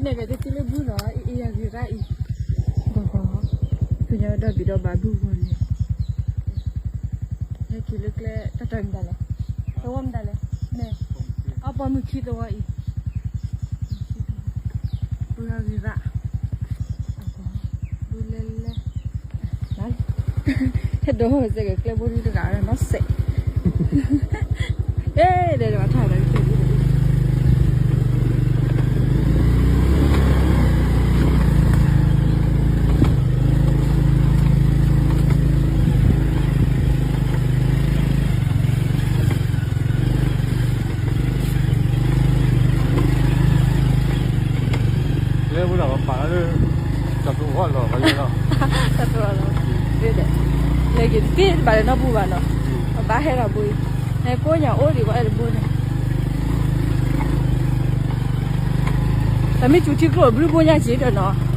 Nè, kei te ti le bu no, i, i ya ri ra i. Go go. Ku nya do bi do ba bu go ni. He ki le kle, ta ta nda le. Ta wa nda le. Nè. A pa mu ki do wa i. Bu ya ri ra. Bu le le. He do ho se ke kle bu ri ra no se. ເອີ ເດີນມາຖ່າຍໄວ້ເປັນ ເລີຍບໍ່ໄດ້ວ່າປາເລີຍ ຈັບຕົວຮອດຫຼອກເຂົາຢູ່ເນາະ ຈັບຕົວຮອດຫຼອກ ເລີຍເດ້ ເລີຍກິນຕີນບາດເນາະ ບູບາເນາະ ອືມ ບາເຮັດລະບຸຍ ໃນໂກຍາໂອດີກວ່າເອລບຸຍນະ ແຕ່ມີຈຸດທີ່ໂກຍບໍ່ຮູ້ບໍ່ຍາຈິດເນາະ.